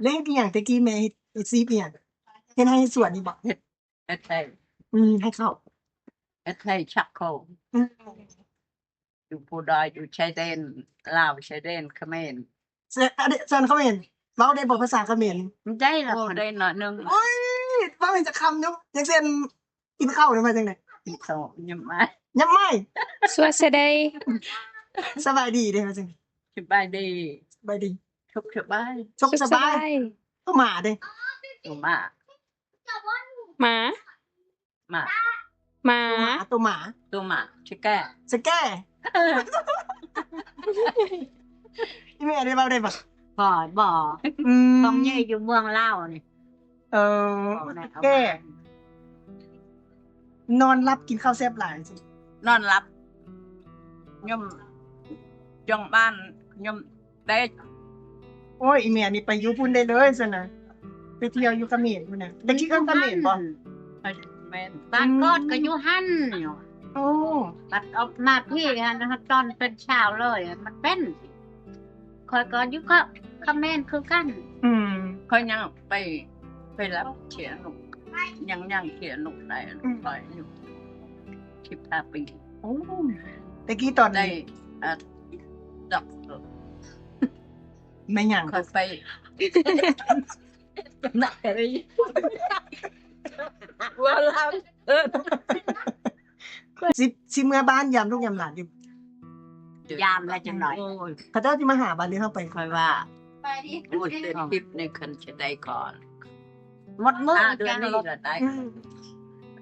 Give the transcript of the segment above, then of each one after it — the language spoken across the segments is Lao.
ແລ້ວເຮັດອີ່ຫຍັງ? ແຕ່ກີ້ແມ່ເຮັດ ເຮັດຊີບອີ່ຫຍັງ? ເຮັດໄຮ່ເຮັດສວນນີ້ບໍ? ເຮັດ ເຮັດໄຮ່ ອືມ ໃຫ້ເຂົ້າ ເຮັດໄຮ່ຊັກເຂົ້າ ອືມ ຢູ່ພູດອຍ ຢູ່ຊາຍແດນລາວ ຊາຍແດນຂະເໝນ. ສ- ອັນນີ້ ສວນຂະເໝນ ເວົ້າໄດ້ບໍ່ພາສາຂະເໝນ? ໄດ້ລະ ເວົ້າໄດ້ໜ້ອຍໜຶ່ງ. ໂອ້ຍ ເວົ້າໃຫ້ຈັກຄຳດູ ຢ່າງເຊັ່ນ ກິນເຂົ້ານີ້ວ່າຈັ່ງໃດ? ກິນເຂົ້າ ຍຳມາ ຍຳມາ ສວດສະໄດ ສະບາຍດີເດ້ວ່າຈັ່ງໃດ? ສະບາຍດີ ສະບາຍດີ ສຸກສະບາຍ ສຸກສະບາຍ ໂຕໝາເດ້ ໂຕໝາ ໝາ ໝາ ໝາ ໂຕໝາ ໂຕໝາ ສະແກ ສະແກ ອີ່ແມ່ໄດ້ເວົ້າໄດ້ບໍ່? ບໍ່ ບໍ່ ອືມ ຂອງໃຫຍ່ຢູ່ເມືອງລາວນີ້. ເອີ ແກ້ ນອນຫຼັບກິນເຂົ້າແຊບຫຼາຍ ນອນຫຼັບ ຍົມ ຈ້ອງບ້ານ ຍົມເດັກ. ໂອ້ຍ ອີແມ່ນີ້ໄປຢູ່ພຸ້ນໄດ້ເລີຍຊັ້ນນະ ໄປທ່ຽວຢູ່ຂະເໝນພຸ້ນນະ. ໄດ້ຂີ້ເຄື່ອງຂະເໝນບໍ່? ແມ່ນ ບ້ານກອດກໍຢູ່ຫັ້ນ. ໂອ້ ບັດອອກມາພີ້ຫັ້ນ ຕອນເປັນສາວເລີຍ ມັນເປັນ ຂ້ອຍກໍຢູ່ຂະ ຂະເໝນຄືກັນ. ອືມ ຂ້ອຍຍັງໄປ ໄປລັບເຊຍນົກ ຍັງ ຍັງເຊຍນົກໄດ້ ອືມ ຂ້ອຍຢູ່ສິບຫ້າປີ. ໂອ້ ແຕ່ກີ້ຕອນໄດ້ ເອີ ດັອກເຕີ ແມ່ນຫຍັງ? ຂ້ອຍໄປ ນັກເລີຍ ວ່າລາວ ເອີ ຊິ ຊິເມືອບ້ານຢາມລູກຢາມຫຼານຢູ່ ຢາມລະຈັກໜ້ອຍ. ໂອ້ຍ ເຂົາເຈົ້າຊິມາຫາບາດນີ້ເຮົາໄປ ຂ້ອຍວ່າ ໂອ້ຍ ເດືອນສິບນີ້ຄັນຊິໄດ້ກ່ອນ ໝົດມື້ ຫ້າເດືອນນີ້ລະໄດ້ ອືມ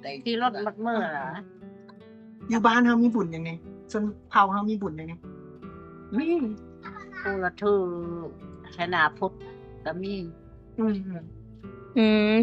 ໄດ້ຂີ່ລົດໝົດມື້ລະ. ຢູ່ບ້ານເຮົາມີບຸນຫຍັງແດ່? ຊົນເຜົ່າເຮົາມີບຸນຫຍັງແດ່? ມີ ປູລະຖື ໄຊນາພຸດກໍມີ. ອືມ ອືມ